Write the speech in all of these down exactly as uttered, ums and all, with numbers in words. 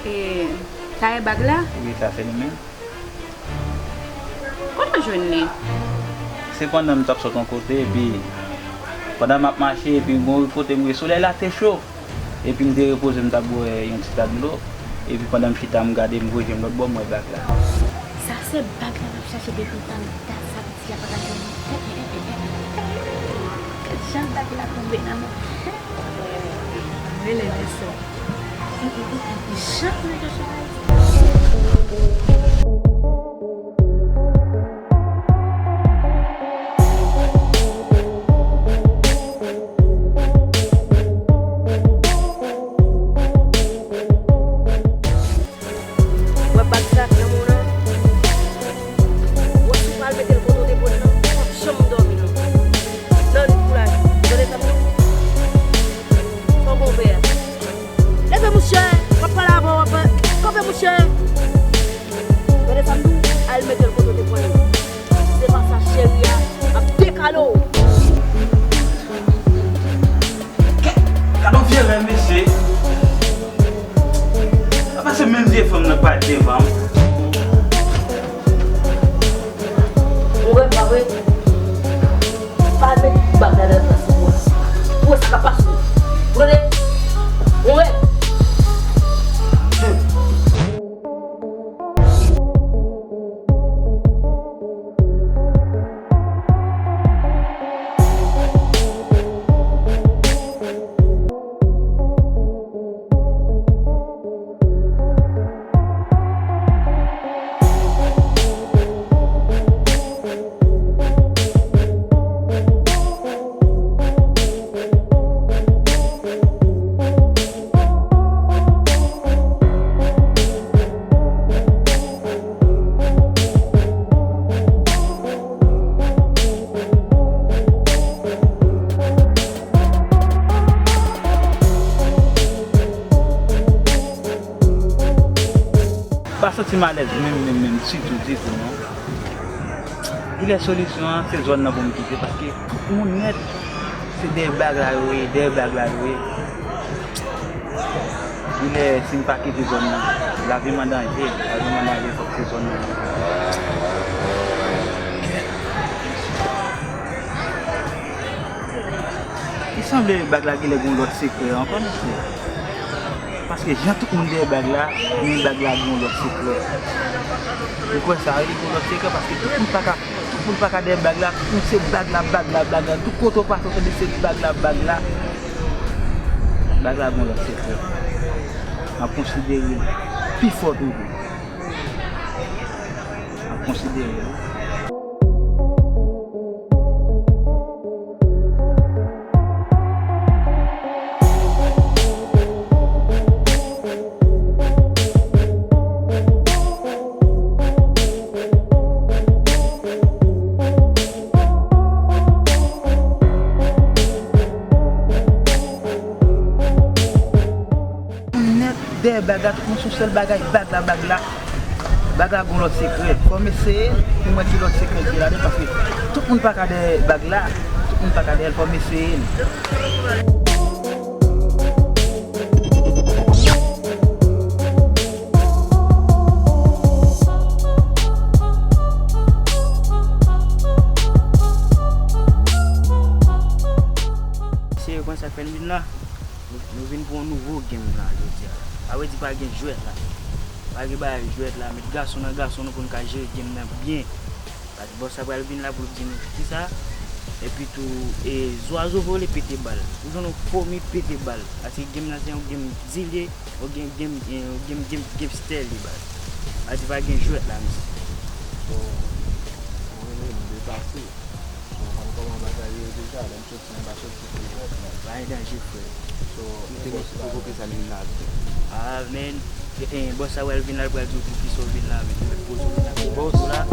E, sa e bag la? Wi, sa se li menm. Kote w jwenn li? Se pandan m t ap sot yon kote, epi pandan m ap mache, epi gon kote m rive, solèy la te cho. Epi m te repoze, m t ap bwè yon ti ta dlo. Epi pandan m chita, m gade, m voye je m lòt bò, m wè bag la. Sa se bag la n ap chache depi tann dat, sa piti a pa ka jwenn li. Jan bag la tonbe nan men. Rele mesye. Jan nèg yo chita. Wè bag sa k nan men w lan? Wè si w pa al mete l kote w te pran l lan, ou p ap janm dòmi non. Nan koulaj, tande sa m di w? Fò w gon vè a. Leve mouche, m ap pale avè w, w ap kanpe mouche. Tande sa m di w? Al mete l kote w te pran l. Si se pa sa, cheri a ap dekale w. Gad on vye rèv, mesye. Apa se menm vye fanm nan k parèt devan m? Ou rèv, pa vre? Pa met bag la nan plas ou. Ou wè sa k ap pase w. Ou tande? Ou rèv. Pa santi m alèz menm, menm, menm, ditou, ditou, non. Gilè solisyon an, se zòn nan pou m kite, paske tout moun nèt, se dèyè bag la yo ye, dèyè bag la yo ye. Gilè, si m pa kite zòn nan, lavi m an danje, lavi m an danje, fòk se zòn nan. Li sanble bag la genlè gon lòt sekrè ankò, mesye. Paske jan tout moun dèyè bag la, men bag la gon lòt sekrè. Ou kwè sa, wi, gon lòt sekrè, paske tout moun pa ka, tout moun pa ka dèyè bag la, tout moun se bag la, bag la, bag la. Tout kote w pase, w tande se bag la, bag la. Bag la gon lòt sekrè. M ap konsidere l pi fò toujou. M ap konsidere l. Bag la, tout moun sou sèl bagay, bag la, bag la. Bag la gon lòt sekrè. Fò m eseye l pou m wè ki lòt sekrè ki ladan, paske tout moun pa ka dèyè bag la, tout moun pa ka dèyè l, fò m eseye l. Mesye, yo konn sa k fè n vin la? Nou, nou vin pou yon nouvo game la jodi a. Sa vle di pa gen jwèt la. Pa gen bagay jwèt la. Met gason nan gason nou pou n ka jere game nan byen. Paske bòs la pral vin la pou l di nou kisa. Epi tou, e, zwazo vole pete bal. Ou jwenn yon fomi pete bal. Paske game nan se yon game zilye, yon game, game, yon game, game, game style li bal. Sa vle di pa gen jwèt la, mesye. Bon, mwen menm, m depase. So, w konn kòman bagay yo ye deja, lè m soti anba soti pou jwèt, men. Pa gen danje, frè. So, e bòs la. Poukisa l vin la vre? Ah, men, e, e, bòs la wè l vin la, l pral di w poukisa w vin la, men. L poze w vin la, bòs la.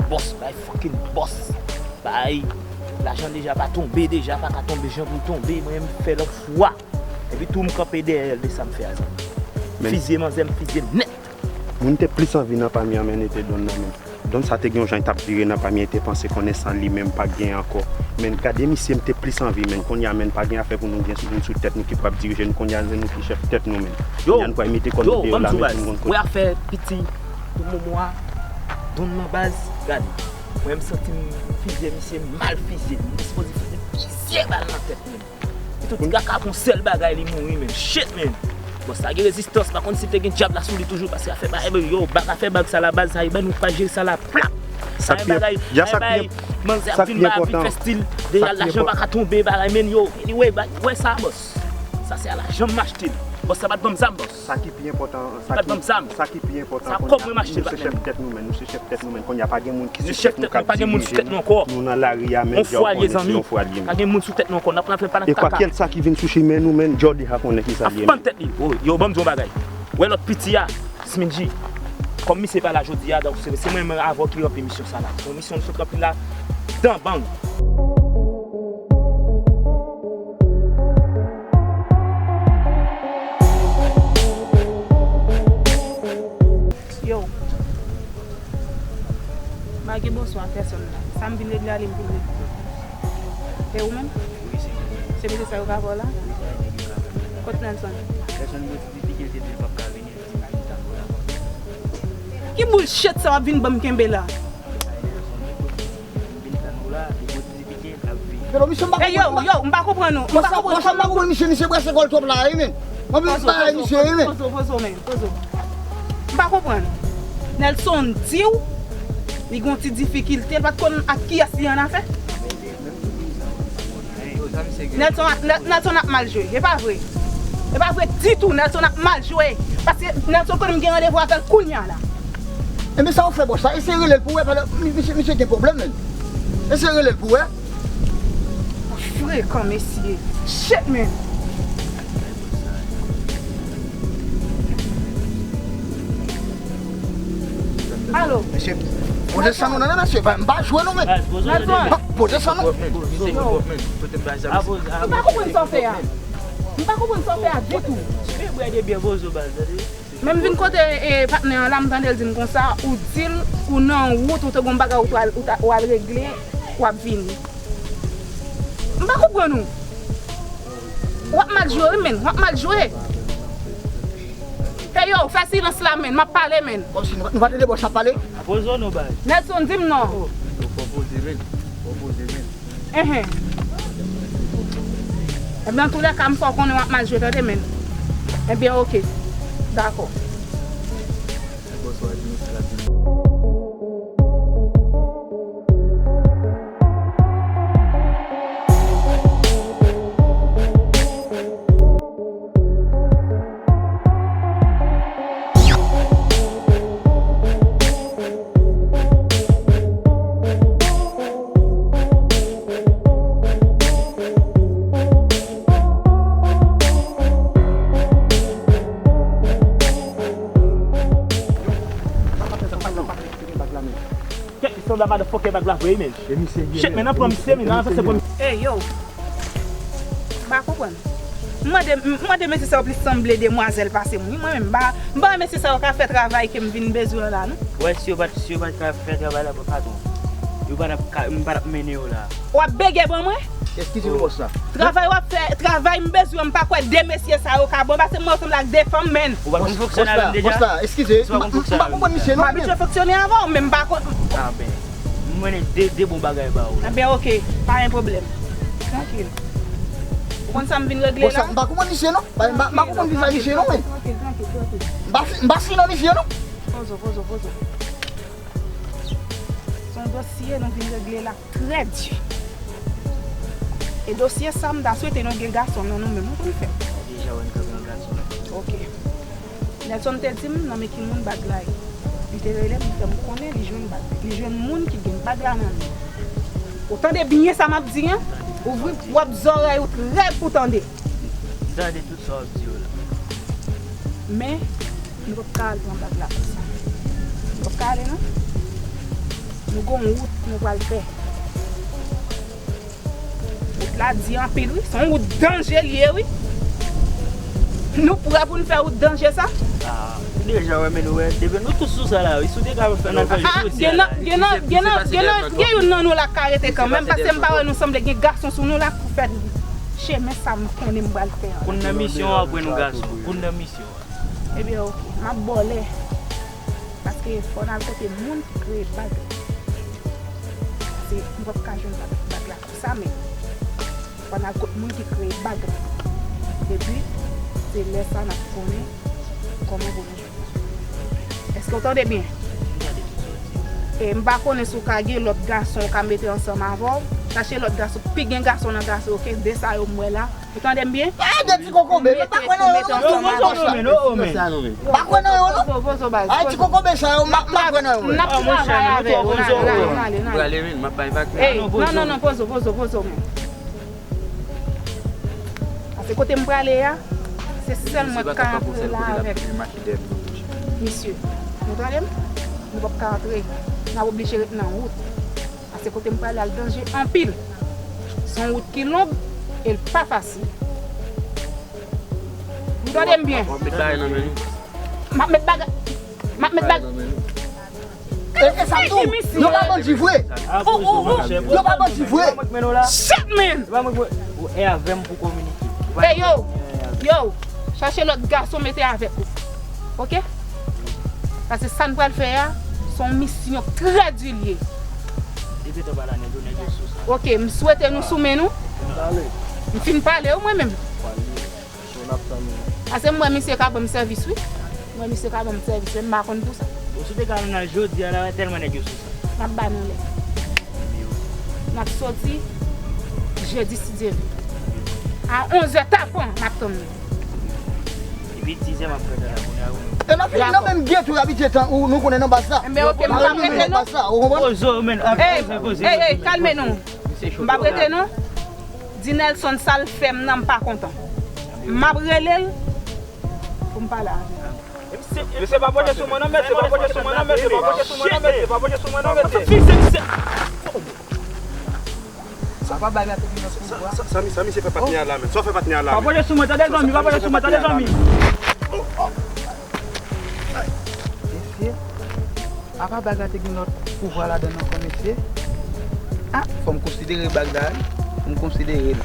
Bòs, bay fucking bòs. Bay lajan deja pa tonbe, deja pa ka tonbe jan pou l tonbe, mwen menm fè lòt fwa. Epi tou m kanpe dèyè l de sa m fè a, zanmi. Men fizye manzè, m fizye l nèt. Moun te plis anvi nan pami an, men, e te Don nan men. Don sa te gen yon jan li t ap vire nan pami an, e te panse konnen san li menm pa gen ankò. Men gade misye, m te plis anvi, men, kounye a, men, pa gen afè pou nou gen sou moun sou tèt nou ki pou ap dirije nou, kounye a se nou ki chèf tèt nou, men. Yo, kounye a nou pral mete kò nou deyò la, men, pou nou konn kote. Wè afè piti Don Momo a, Don nan baz, gade. Mwen m santi m fizye misye, m mal fizye, m sipoze fizye plizyè bal nan tèt, men. Li tout ti kaka pou yon sèl bagay, li mouri, men. Shit, men. Bon, sa gen rezistans, pa konn si te gen dyab la sou li toujou, paske afè bagay, yo, bag afè bag sa la, baz sa, e ban nou pa jere sa la, plap. Sa e bagay, sa e bagay, manzè ap vin ba vit fè stil, deja lajan pa ka tonbe, bagay, men yo, anyway, bagay, wè sa, bòs. Sa se a lajan m achte l. Bòs, sa pa t ban m zam, bòs. Sa ki pi enpòtan, sa ki, sa ki pi enpòtan, kounye a, nou se chèf tèt nou menm, nou se chèf tèt nou menm. Kounye a, pa gen moun ki sou tèt nou k ap dirije nou. Nou nan lari a, men, djòl konnen se yon fwa l ye, men. Pa gen moun sou tèt nou ankò, n ap fè pa nan kaka. E kwa kèl sa ki vin sou chimen nou, men, djòl deja konnen ki sa l ye, men. Tèt li. Oh, yo, ban m di yon bagay. Wè lòt piti a, Smidji. Kòm misye pa la jodi a, donk se, se mwen menm avè w ki ranpli misyon sa la. Se yon misyon nou sot ranpli la, dan bang. Yo. M pa gen bonswa a pèsòn la. Sa m vin regle a, li m vin regle. E ou menm? Se mesye sa yo ka fè w la? Kot Nelson? Nelson, mwen te di Pikin te di l p ap ka vini, l di Pikin t ap la. Ki bullshit sa w ap vin ban m kenbe la? Vin tann ou la, li mwen te di Pikin t ap vini. Ey, yo, yo, m pa konprann ou. M pa konprann kòman. Misye, misye brase kò l twòp la, wi, men. Anpil bagay, misye, wi, men. Poze w, poze w, men, poze w. M pa konprann. Nelson di w li gen yon ti difikilte, l pa t konn ak kiyès li annafè. Nelson, Nel-, Nelson ap mal jwe, e pa vre. E pa vre ditou, Nelson ap mal jwe. Paske Nelson konnen m gen randevou avè l kounye a la. Ebyen sa w fè bòs la, eseye rele l pou wè, paske misye, misye gen pwoblèm, men. Eseye rele l pou wè. Frekan, mesye. Shit, man. Alo. Mesye, poze san nou nan men, mesye. M pa jwe non, men. Baz, poze w. Nelson. Poze san nou. M pa konprann sa w fè a. M pa konprann sa w fè a ditou. Byen, byen, byen, poze w, baz, tande. Men m vin kote, e, patnè an la, m tande l di m konsa, ou di l, ou nan wout, ou te gon bagay ou t al, ou ta, ou al regle, w ap vini. M pa konprann ou. W ap mal jwe, wi, menn. W ap mal jwe. Hey, yo, fè silans la, menn. M ap pale, menn. Kòmsi nou, nou pa tande bòs ap pale? Poze w non, baz. Nelson, di m non. Yo, fò poze, menn. Fò poze, menn. Enhen. Ebyen, antoulèka, m fè w konnen w ap mal jwe, tande, menn. Ebyen, oke. Dakò. Bonswa, administratif. Kèt, se yon motherfucker bag la vre, men. Shit, men, nan pran misye, men, nan avanse pran misye. Ey, yo. M pa konprann. M mande, m mande mesye sa yo plis sanble demwazèl pase m, wi. Mwen menm, m pa, m pa wè mesye sa yo ka fè travay ke m vin bezwen an la, non. Wè, si yo pa t, si yo pa t ka fè travay la, patwon, yo pa t ap ka, m pa t ap mennen yo la. W ap bege ban mwen? Eskize nou, bòs la. Travay w ap fè, travay m bezwen, m pa kwè de mesye sa yo ka ban, paske mwen sanble ak de fanm, menn. Ou pa konn fonksyone avè m deja? Bòs la, eskize, m pa konn fonksyone avè m. M abitye fonksyone avè w, men m pa konn. A ben, m mennen de, de bon bagay ba ou la. A ben, oke, pa gen pwoblèm. Trankil. Ou konn sa m vin regle la? Bòs la, m pa konprann misye non. M pa, m pa, m pa konpon vizaj misye non, men. Trankil, trankil, trankil. M pa fi, m pa fi nan misye non. Poze w, poze w, poze w. Se yon dosye nou vin regle la trè di. E dosye sa, m ta swete nou gen gason nan nou menm, nou konn fè. Deja wè n ka pran gason. Oke. Nelson te di m nan men ki moun bag la ye. Li te rele m, li fè m konnen li jwenn bag, li jwenn moun ki gen bag la nan men. Ou tande byen sa m ap di an? Ouvri pwòp zòrèy ou trè pou tande. M tande tout sa w ap di yo la. Men, nou p ap ka al pran bag la konsa. Nou p ap ka ale non. Nou gon wout nou pral fè. Wout la di anpil wi, se yon wout danje li ye wi. Nou prè pou n fè wout danje sa? Ah, ou deja wè, men nou wè, depi nou tout sou sa la wi, si w te ka fè n al fè jodi a la. Gen nan, gen nan, gen nan, gen nan, gen youn nan nou la k ka rete kanmenm, paske m pa wè nou sanble gen gason sou nou la pou fè chemen sa m konnen m pral fè an. Pou n nan misyon an, apre nou gason, pou n nan misyon an. Ebyen, oke, m ap ba w lè. Paske fò n al kote moun ki kreye bag la. Paske nou p ap ka jwenn bag, bag la konsa, men fò n al kot moun ki kreye bag la. Epi, se lè sa n ap konnen kòman pou nou jwenn li. Èske w tande byen? E m pa konnen si w ka gen lòt gason w ka mete ansanm avè w. Chache lòt gason, pi gen gason nan gason yo ke de sa yo m wè la. Ou tande m byen? Ah, de ti kokobe, men pa kwè nan yo non. Yo, poze w non, men, oh, oh, men. Pa kwè nan yo non. Poze w, poze w, baz. Ah, ti kokobe sa yo, m pa, m pa kwè nan yo. N ap travay avè yo. N ale, n ale, n ale, n ale. Ey, non, non, non, poze w, poze w, poze w, men. Paske kote m prale a, se sèl mwen k ka antre la avèk misye. Nou tande m? Nou p ap ka antre. N ap oblije ret nan wout. Paske kote m prale a, l danje anpil. Se yon wout ki long e l pa fasil. Ou tande m byen? W ap met bagay nan men nou. M ap met bagay, m ap met bagay. E, e sa tou, yo pa bandi vre. Ou, ou, ou, yo pa bandi vre. Shit, man! E avè m pou kominike. Ey, yo, yo, chache lòt gason mete avèk ou. Oke? Paske sa n pral fè a, se yon misyon trè di l ye. Depi tan pa la, nèg yo, nèg yo sou sa. Oke, m swete nou sou men nou. M fin pale w mwen menm. Paske m wè misye ka ban m sèvis, wi. M wè misye ka ban m sèvis, men m pa konn pou sa. Bon, si w te ka nan jodi a la, tèlman nèg yo sou sa. N ap ba nou lè. N ap soti jedi, si Dye vle. A onzè tapan, n ap tann nou. Epi dizè m ap fè la kounye a, wi. E n ap fini nan menm geto y abitye tan, ou nou konnen nan baz la. Enben, oke, m p ap rete non. Baz la, ou konprann? Poze w, men. Ey, ey, ey, kalme nou. M p ap rete non. Di Nelson sa l fè m nan, m pa kontan. M ap rele l pou m pale avè l. Mesye, pa pwoche sou mwen non, mesye, pa pwoche sou mwen non, mesye, pa pwoche sou mwen non, mesye, pa pwoche sou mwen non, mesye. Fikse, fikse. Sa pa bagay te gen lòt pouvwa. Sa, sa, sa, misye, sa misye fè patnè a la, men. Sa w fè patnè a la, men. Pa pwoche sou mwen, tande zanmi, pa pwoche sou mwen, tande zanmi. Mesye, apa bagay te gen lòt pouvwa ladan l ankò, mesye? Ah, fò m konsidere bagay la, wi. Fò m konsidere l.